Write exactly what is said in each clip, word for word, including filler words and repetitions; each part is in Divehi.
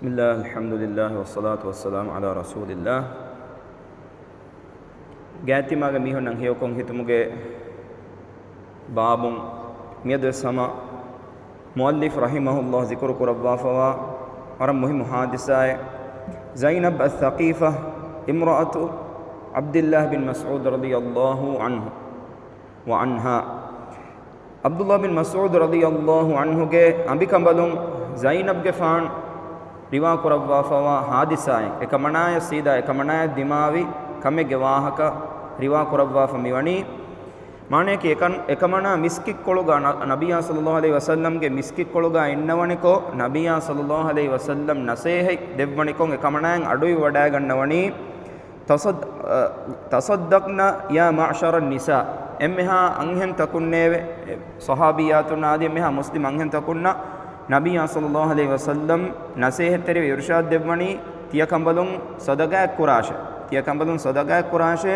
بسم الله، الحمد لله، والصلاة والسلام على رسول الله. ގާތްތިމާގެ މީހުންނަށް ހެޔޮކޮށް ހިތުމުގެ ބާބުން މިއަދުވެސް ހަމަ މުއައްލިފް ރަޙިމަހުﷲ ޒިކުރު ކުރައްވާފަވާ ވަރަށް މުހިއްމު ޙާދިސާއެއް، ޒައިނަބް އައްސަޤީފަ، އިމްރައަތު ޢަބްދިއްލާހި ބިން މަސްޢޫދް ރަޟިޔަﷲ ޢަންހު ވަޢަންހާ. ޢަބްދުއްލާހި ބިން މަސްޢޫދު ރަޟިޔަﷲ ޢަންހުގެ އަނބިކަނބަލުން ޒައިނަބްގެފާން ރިވާ ކުރައްވާފަވާ ޙާދިސާއެއް، އެކަމަނާޔަށް ސީދާ އެކަމަނާޔަށް ދިމާވި ކަމެއްގެ ވާހަކަ ރިވާ ކުރައްވާފަ މިވަނީ. މާނަޔަކީ އެކަން، އެކަމަނާ މިސްކިތްކޮޅުގަ ނަ-، ނަބިއްޔާ ޞައްލަﷲ ޢަލައިހި ވަސައްލަމްގެ މިސްކިތްކޮޅުގަ އިންނަވަނިކޮށް، ނަބިއްޔާ ޞައްލަﷲ ޢަލައިހި ވަސައްލަމް ނަސޭހަތް ދެއްވަނިކޮށް އެކަމަނާޔަށް އަޑުއިވިވަޑައިގަންނަވަނީ. ތަޞައް-، އަ، ތަޞައްދަޤްނަ ޔާ މަޢްޝަރަ ނިސާ، އެންމެހާ އަންހެންތަކުންނޭވެ، ޞަޙާބިއްޔާތުންނާ އަދި އެންމެހާ މުސްލިމް އަންހެންތަކުންނަށް ނަބިއްޔާ ޞައްލަﷲ ޢަލައިހި ވަސައްލަމް ނަސޭހަތްތެރިވެ އިރުޝާދު ދެއްވަނީ، ތިޔަ ކަނބަލުން ޞަދަޤާތް ކުރާށޭ، ތިޔަ ކަނބަލުން ޞަދަޤާތް ކުރާށޭ،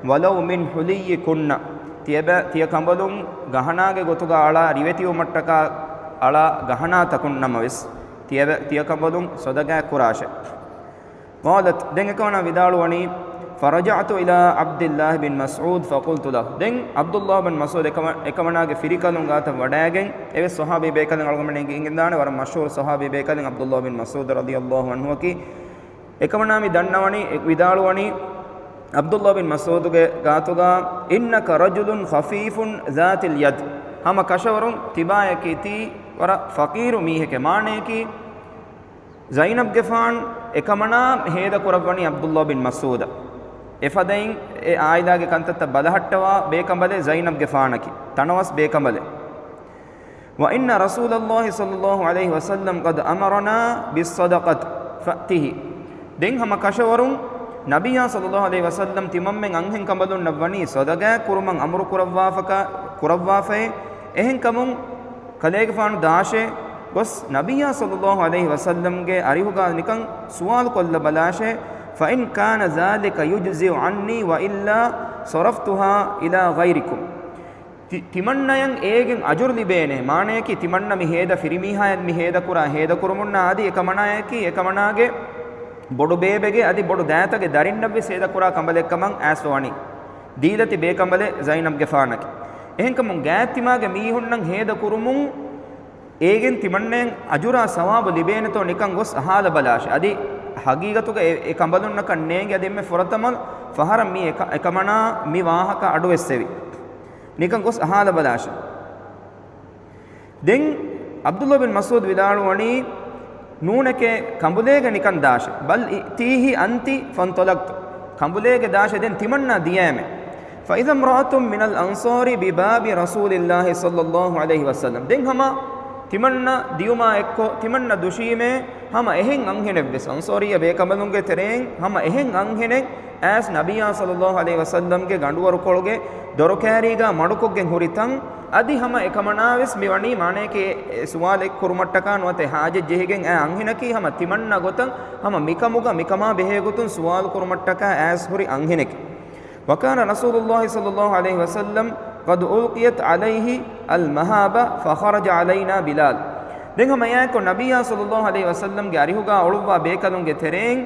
وَلَوْ مِنْ حُلِيِّكُنَّ، ތިޔަބަ-، ތިޔަ ކަނބަލުން ގަހަނާގެ ގޮތުގަ އަޅާ ރިވެތިވުމަށްޓަކާ އަޅާ ގަހަނާތަކުން ނަމަވެސް، ތިޔަބަ-، ތިޔަ ކަނބަލުން ޞަދަޤާތް ކުރާށޭ. قالت، ދެން އެކަމަނާ ވިދާޅުވަނީ، فرجعت إلى عبد الله بن مسعود فقلت له، ދެން ޢަބްދުއްލާހި ބިން މަސްޢޫދު އެކަމަ-، އެކަމަނާގެ ފިރިކަލުން ގާތަށް ވަޑައިގެން، އެވެސް ޞަޙާބީ ބޭކަލެއް، އަޅުގަނޑުމެން އެނގިގެންދާނެ ވަރަށް މަޝްހޫރު ޞަޙާބީ ބޭކަލެއް ޢަބްދުއްލާހި ބިން މަސްޢޫދު ރަޟިޔަﷲ ޢަންހުއަކީ. އެކަމަނާ މި ދަންނަވަނީ، އެ ވިދާޅުވަނީ، ޢަބްދުއްލާހި ބިން މަސްޢޫދުގެ ގާތުގަ، إنك رجل خفيف ذات اليد، ހަމަ ކަށަވަރުން ތިބާޔަކީ ތީ ވަރަށް ފަޤީރު މީހެކޭ. މާނަޔަކީ، ޒައިނަބްގެފާން އެކަމަނާ ހޭދަ ކުރައްވަނީ ޢަބްދުއްލާހި ބިން މަސްޢޫދަށް. އެފަދައިން އެ ޢާއިލާގެ ކަންތައްތައް ބަލަހައްޓަވާ ބޭކަނބަލެއް ޒައިނަބްގެފާނަކީ. ތަނަވަސް ބޭކަނބަލެއް. وإن رسول الله صلى الله عليه وسلم قد أمرنا بالصدقة فأته. ދެން ހަމަ ކަށަވަރުން ނަބިއްޔާ ޞައްލަﷲ ޢަލައިހި ވަސައްލަމް ތިމަންމެން އަންހެން ކަނބަލުންނަށް ވަނީ ޞަދަޤާތް ކުރުމަށް އަމުރު ކުރައްވާފަކަ-، ކުރައްވާފައޭ. އެހެންކަމުން ކަލޭގެފާނު ދާށޭ، ގޮސް ނަބިއްޔާ ޞައްލަﷲ ޢަލައިހި ވަސައްލަމްގެ އަރިހުގަ ނިކަން ސުވާލު ކޮށްލަބަލާށޭ، فإن كان ذلك يجزئ عني وإلا صرفتها إلى غيركم. ތި-، ތިމަންނަޔަށް އޭގެން އަޖުރު ލިބޭނެ. މާނަޔަކީ، ތިމަންނަ މި ހޭދަ ފިރިމީހާޔަށް މި ހޭދަކުރާ ހޭދަކުރުމުންނާ އަދި އެކަމަނާޔަކީ، އެކަމަނާގެ ބޮޑު ބޭބެގެ އަދި ބޮޑު ދައިތަގެ ދަރިންނަށްވެސް ހޭދަކުރާ ކަނބަލެއްކަމަށް އައިސްފަ ވަނީ. ދީލަތި ބޭކަނބަލެއް ޒައިނަބްގެފާނަކީ. އެހެންކަމުން ގާތްތިމާގެ މީހުންނަށް ހޭދަކުރުމުން އޭގެން ތިމަންނައަށް އަޖުރާ ސަވާބު ލިބޭނެތޯ ނިކަން ގޮސް އަހާލަބަލާށޭ. އަދި ހަގީގަތުގަ އެ، އެ ކަނބަލުންނަކަށް ނޭނގެ އަދި އެންމެ ފުރަތަމަ ފަހަރަށް މި އެކަ-، އެކަމަނާ މި ވާހަކަ އަޑުއެއްސެވި. ނިކަން ގޮސް އަހާލަބަލާށޭ. ދެން ޢަބްދުއްލާހި ބިން މަސްޢޫދު ވިދާޅުވަނީ، ނޫނެކޭ، ކަނބުލޭގެ ނިކަން ދާށޭ. بل ائتيه أنت فانطلقت. ކަނބުލޭގެ ދާށޭ، ދެން ތިމަންނަ ދިޔައެމެ. فإذا امرأة من الأنصار بباب رسول الله صلى الله عليه وسلم. ދެން ހަމަ ތިމަންނަ ދިޔުމާ އެއްކޮށް، ތިމަންނަ ދުށީމޭ ހަމަ އެހެން އަންހެނެއްވެސް، އަންޞާރިއްޔަ ބޭކަނބަލުންގެ ތެރެއިން ހަމަ އެހެން އަންހެނެއް އައިސް ނަބިއްޔާ ޞައްލަﷲ ޢަލައިހި ވަސައްލަމްގެ ގަނޑުވަރުކޮޅުގެ ދޮރުކާރީގާ މަޑުކޮށްގެން ހުރި ތަން. އަދި ހަމަ އެކަމަނާވެސް މިވަނީ މާނަޔަކީ އެ ސުވާލެއް ކުރުމަށްޓަކާ ނުވަތަ އެ ޙާޖަތް ޖެހިގެން އައި އަންހެނަކީ ހަމަ ތިމަންނަ ގޮތަށް ހަމަ މިކަމުގަ މިކަމާ ބެހޭ ގޮތުން ސުވާލު ކުރުމަށްޓަކާ އައިސް ހުރި އަންހެނެކޭ. وكان رسول الله صلى الله عليه وسلم قد ألقيت عليه المهابة فخرج علينا بلال. ދެން ހަމަ އެއާއެކު ނަބިއްޔާ ޞައްލަﷲ ޢަލައިހި ވަސައްލަމްގެ އަރިހުގާ އުޅުއްވާ ބޭކަލުންގެ ތެރެއިން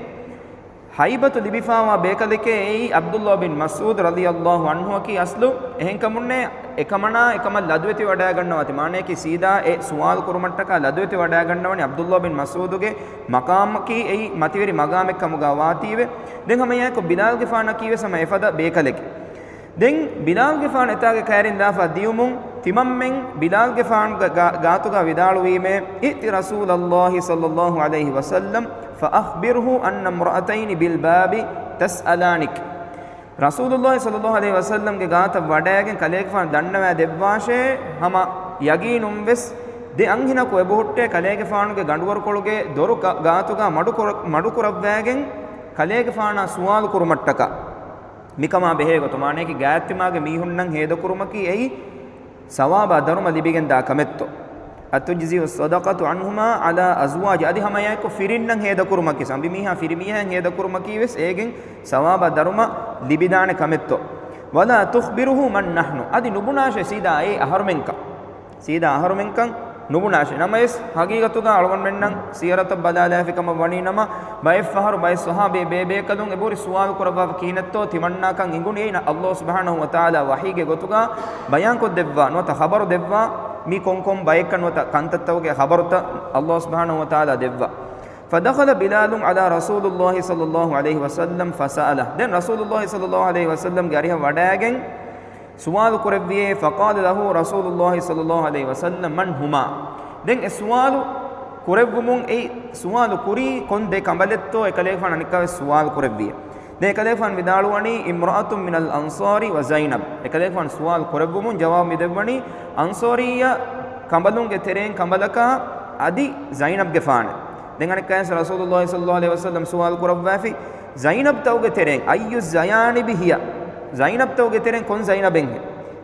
ހައިބަތު ލިބިފާވާ ބޭކަލެކޭ އެއީ ޢަބްދުއްލާހި ބިން މަސްޢޫދު ރަޟިޔަﷲ ޢަންހުއަކީ އަސްލު. އެހެންކަމުންނޭ އެކަމަނާ އެކަމަށް ލަދުވެތިވަޑައިގަންނަވާތި. މާނަޔަކީ ސީދާ އެ ސުވާލު ކުރުމަށްޓަކާ ލަދުވެތިވަޑައިގަންނަވަނީ ޢަބްދުއްލާހި ބިން މަސްޢޫދުގެ މަޤާމަކީ އެއީ މަތިވެރި މަޤާމެއް ކަމުގާ ވާތީވެ. ދެން ހަމައެއާއެކު ބިލާލްގެފާނަކީވެސް ހަމަ އެފަދަ ބޭކަލެކޭ. ދެން ބިލާލްގެފާނު އެތާގެ ކައިރިން ލާފަ ދިޔުމުން ތިމަންމެން ބިލާލްގެފާނުގެ ގާ-، ގާތުގާ ވިދާޅުވީމޭ، ائت رسول الله صلى الله عليه وسلم فأخبره أن امرأتين بالباب تسألانك. ރަސޫލުﷲ ޞައްލަﷲ ޢަލައިހި ވަސައްލަމްގެ ގާތަށް ވަޑައިގެން ކަލޭގެފާނު ދަންނަވައި ދެއްވާށޭ، ހަމަ ޔަގީނުންވެސް ދެ އަންހެނަކު އެބަހުއްޓޭ ކަލޭގެފާނުގެ ގަނޑުވަރުކޮޅުގެ ދޮރު ގާ-، ގާތުގާ މަޑުކުރަ-، މަޑުކުރައްވައިގެން ކަލޭގެފާނާ ސުވާލު ކުރުމަށްޓަކާ. މިކަމާ ބެހޭގޮތު، މާނަޔަކީ ގާތްތިމާގެ މީހުންނަށް ހޭދަކުރުމަކީ އެއީ ސަވާބާ ދަރުމަ ލިބިގެންދާ ކަމެއްތޯ؟ أتجزئ الصدقة عنهما على أزواج، އަދި ހަމައެއާއެކު ފިރިންނަށް ހޭދަކުރުމަކީ، އަނބިމީހާ ފިރިމީހާއަށް ހޭދަކުރުމަކީވެސް އޭގެން ސަވާބާ ދަރުމަ ލިބިދާނެ ކަމެއްތޯ؟ ولا تخبره من نحن، އަދި ނުބުނާށޭ ސީދާ އެ އަހަރުމެންކަން. ސީދާ އަހަރުމެންކަން ނުބުނާށި. ނަމަވެސް، ހަގީގަތުގަ އަޅުގަނޑުމެންނަށް ސީރަތަށް ބަލާލާފި ކަމަށް ވަނީ ނަމަ، ބައެއްފަހަރު ބައެއް ޞަޙާބީ ބޭބޭކަލުން އެބަހުރި ސުވާލު ކުރައްވާފަ ކިހިނެއްތޯ ތިމަންނާކަން އިނގުނީ އެއީ ﷲ ސުބްޙާނަހޫ ވަތަޢާލާ ވަޙީގެ ގޮތުގަ ބަޔާންކޮށްދެއްވާ ނުވަތަ ޚަބަރު ދެއްވާ މި ކޮންކޮން ބައެއްކަން ނުވަތަ ކަންތައްތަކުގެ ޚަބަރުތައް ﷲ ސުބްޙާނަހޫ ވަތަޢާލާ ދެއްވާ. فدخل بلال على رسول الله صلى الله عليه وسلم فسأله. ދެން ރަސޫލުﷲ ޞައްލަﷲ ޢަލައިހި ވަސައްލަމްގެ އަރިހަށް ވަޑައިގެން ސުވާލު ކުރެއްވިއޭ، فقال له رسول الله صلى الله عليه وسلم من هما؟ ދެން އެ ސުވާލު ކުރެއްވުމުން އެއީ ސުވާލު ކުރީ ކޮން ދެ ކަނބަލެއްތޯ އެކަލޭގެފާނު އަނެއްކާވެސް ސުވާލު ކުރެއްވިއޭ. ދެން އެކަލޭގެފާނު ވިދާޅުވަނީ امرأة من الأنصار وزينب. އެކަލޭގެފާނު ސުވާލު ކުރެއްވުމުން ޖަވާބު މި ދެއްވަނީ އަންޞާރިއްޔަ ކަނބަލުންގެ ތެރެއިން ކަނބަލަކާ އަދި ޒައިނަބްގެފާނެ. ދެން އަނެއްކާވެސް ރަސޫލުﷲ ޞައްލަﷲ ޢަލައިހި ވަސައްލަމް ސުވާލު ކުރައްވާފި ޒައިނަބްތަކުގެ ތެރެއިން، أي الزيانب هي؟ ޒައިނަބްތަކުގެ ތެރެއިން ކޮން ޒައިނަބެއްހެ؟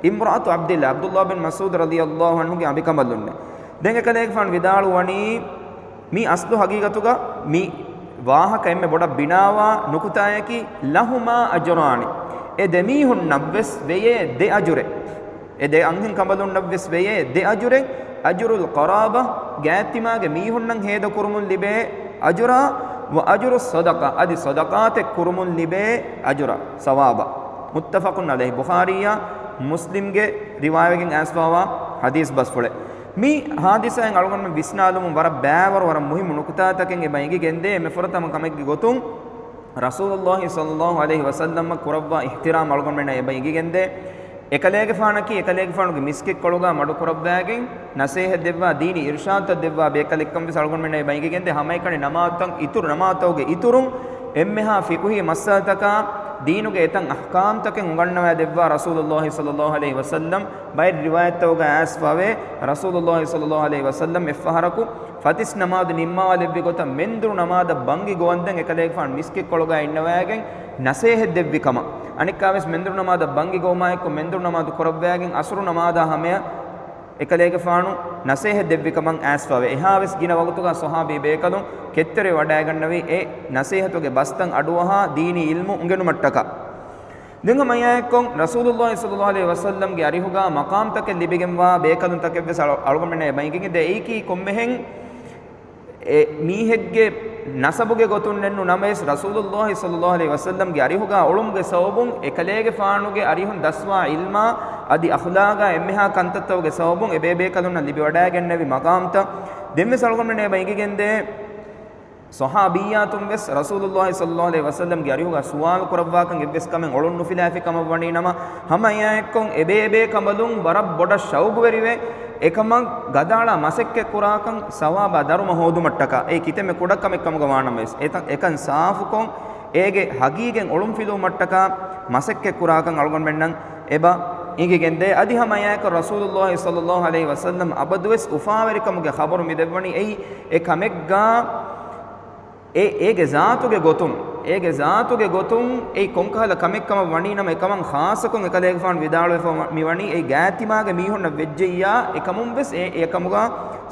امرأة عبد الله، ޢަބްދުﷲ ބިން މަސްޢޫދު ރަޟިޔަﷲ ޢަންހުގެ އަނބިކަނބަލުންނެ. ދެން އެކަލޭގެފާނު ވިދާޅުވަނީ، މި އަސްލު ހަގީގަތުގަ މި ވާހަކަ އެންމެ ބޮޑަށް ބިނާވާ ނުކުތާއަކީ، لهما أجران، އެ ދެމީހުންނަށްވެސް ވެޔޭ ދެ އަޖުރެއް. އެ ދެ އަންހެން ކަނބަލުންނަށްވެސް ވެޔޭ ދެ އަޖުރެއް، أجر القرابة، ގާތްތިމާގެ މީހުންނަށް ހޭދަކުރުމުން ލިބޭ އަޖުރާ، وأجر الصدقة، އަދި ޞަދަޤާތެއް ކުރުމުން ލިބޭ އަޖުރާ، ސަވާބާ. متفق عليه، ބުޚާރީއާ މުސްލިމްގެ ރިވާޔަތްގެން އައިސްފަވާ ޙަދީޘް ބަސްފުޅެއް. މި ޙާދިސާއިން އަޅުގަނޑުމެން ވިސްނާލުމުން ވަރަށް ބައިވަރު ވަރަށް މުހިއްމު ނުކުތާތަކެއް އެބަ އެނގިގެންދޭ. އެންމެ ފުރަތަމަ ކަމެއްގެ ގޮތުން ރަސޫލުﷲ ޞައްލަﷲ ޢަލައިހި ވަސައްލަމަށް ކުރައްވާ އިޙްތިރާމް އަޅުގަނޑުމެންނަށް އެބަ އެނގިގެންދޭ. އެކަލޭގެފާނަކީ އެކަލޭގެފާނުގެ މިސްކެއްކޮޅުގަ މަޑުކުރައްވާގެން ނަސޭހަތް ދެއްވާ، ދީނީ އިރުޝާދުތައް ދެއްވާ ބޭކަލެއްކަން ވެސް އަޅުގަނޑުމެންނަށް އެބަ އެނގިގެންދޭ. ހަމައެކަނި ނަމާދުތައް އިތުރު، ނަމާދުތަކުގެ އިތުރުން އެންމެހާ ފިޤުހީ މައްސަލަތަކާ ދީނުގެ އެތައް އަޙްކާމްތަކެއް އުނގަންނަވާ ދެއްވާ ރަސޫލުﷲ ޞައްލަﷲ ޢަލައިހި ވަސައްލަމް. ބައެއް ރިވާޔަތްތަކުގަ އައިސްފަވޭ، ރަސޫލުﷲ ޞައްލަﷲ ޢަލައިހި ވަސައްލަމް އެއްފަހަރަކު ފަތިސް ނަމާދު ނިންމާލެއްވި ގޮތަށް މެންދުރު ނަމާދަށް ބަންގި ގޮވަންދެން އެކަލޭގެފާނު މިސްކެއްކޮޅުގައި އިންނަވައިގެން ނަސޭހަތް ދެއްވި ކަމަށް. އަނެއްކާވެސް މެންދުރު ނަމާދަށް ބަންގި ގޮވުމާއެކު މެންދުރު ނަމާދު ކުރައްވައިގެން އަސުރު ނަމާދާ ހަމަޔަށް އެކަލޭގެފާނު ނަސޭހަތް ދެއްވި ކަމަށް އައިސްފަވޭ. އެހާވެސް ގިނަ ވަގުތުގަ ޞަޙާބީ ބޭކަލުން ކެތްތެރިވެ ވަޑައިގަންނަވީ އެ ނަސޭހަތުގެ ބަސްތައް އަޑުއަހާ ދީނީ ޢިލްމު އުނގެނުމަށްޓަކާ. ދެން ހަމައެއާއެއްކޮށް، ރަސޫލުﷲ ޞައްލަﷲ ޢަލައިހި ވަސައްލަމްގެ އަރިހުގަ މަޤާމްތަކެއް ލިބިގެންވާ ބޭކަލުންތަކެއްވެސް އަޅު-، އަޅުގަނޑުމެންނަށް އެބަ އެނގިގެންދޭ. އެއީކީ ކޮންމެހެން އެ މީހެއްގެ ނަސަބުގެ ގޮތުންނެއްނު ނަމަވެސް، ރަސޫލުﷲ ޞައްލަﷲ ޢަލައިހި ވަސައްލަމްގެ އަރިހުގަ އުޅުމުގެ ސަބަބުން އެކަލޭގެފާނުގެ އަރިހުން ދަސްވާ ޢިލްމާ އަދި އަޚްލާގާ އެންމެހާ ކަންތައްތަކުގެ ސަބަބުން އެބޭބޭކަލުންނަށް ލިބިވަޑައިގެންނެވި މަޤާމްތައް ދެންވެސް އަޅުގަނޑުމެންނަށް އެބަ އެނގިގެންދޭ. ޞަޙާބިއްޔާތުން ވެސް ރަސޫލުﷲ ޞައްލަﷲ ޢަލައިހި ވަސައްލަމްގެ އަރިހުގަ ސުވާލު ކުރައްވާކަން އެއްވެސް ކަމެއް އޮޅުން ނުފިލާފި ކަމަށް ވަނީ ނަމަ، ހަމަ އެއާއެއްކޮށް އެބޭބޭ ކަނބަލުން ވަރަށް ބޮޑަށް ޝައުގުވެރިވެ، އެކަމަށް ގަދައަޅާ މަސައްކަތް ކުރާކަން ސަވާބާ ދަރުމަ ހޯދުމަށްޓަކާ، އެއީ ކިތަންމެ ކުޑަ ކަމެއް ކަމުގަ ވާނަމަވެސް، އެތަ-، އެކަން ސާފުކޮށް، އޭގެ ހަގީގަތް އޮޅުންފިލުވުމަށްޓަކާ މަސައްކަތް ކުރާކަން އަޅުގަނޑުމެންނަށް އެބަ އެނގިގެންދޭ. އަދި ހަމަ އެއާއެކު ރަސޫލުﷲ ޞައްލަﷲ ޢަލައިހި ވަސައްލަމް އަބަދުވެސް އުފާވެރިކަމުގެ ޚަބަރު މި ދެއްވަނީ އެއީ އެ ކަމެއްގާ އެ، އޭގެ ޒާތުގެ ގޮތުން، އޭގެ ޒާތުގެ ގޮތުން އެއީ ކޮންކަހަލަ ކަމެއްކަމަށް ވަނީ ނަމަ، އެކަމަށް ޚާއްޞަކޮށް އެކަލޭގެފާނު ވިދާޅުވެފަ މިވަނީ އެއީ ގާތްތިމާގެ މީހުންނަށް ވެއްޖެއްޔާ، އެކަމުންވެސް އެ، އެކަމުގަ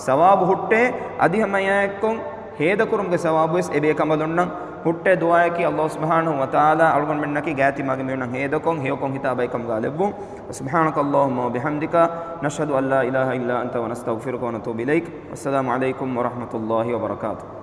ސަވާބު ހުއްޓޭ، އަދި ހަމައެއާއެއްކޮށް ހޭދަކުރުމުގެ ސަވާބުވެސް އެބޭކަނބަލުންނަށް ހުއްޓޭ. ދުޢާއަކީ ﷲ ސުބްޙާނަހޫ ވަތަޢާލާ އަޅުގަނޑުމެންނަކީ ގާތްތިމާގެ މީހުންނަށް ހޭދަކޮށް، ހެޔޮކޮށް ހިތާބައިކަމުގަ ލެއްވުން. سبحانك اللهم وبحمدك، نشهد أن لا إله إلا أنت، ونستغفرك ونتوب إليك. والسلام عليكم ورحمة الله وبركاته.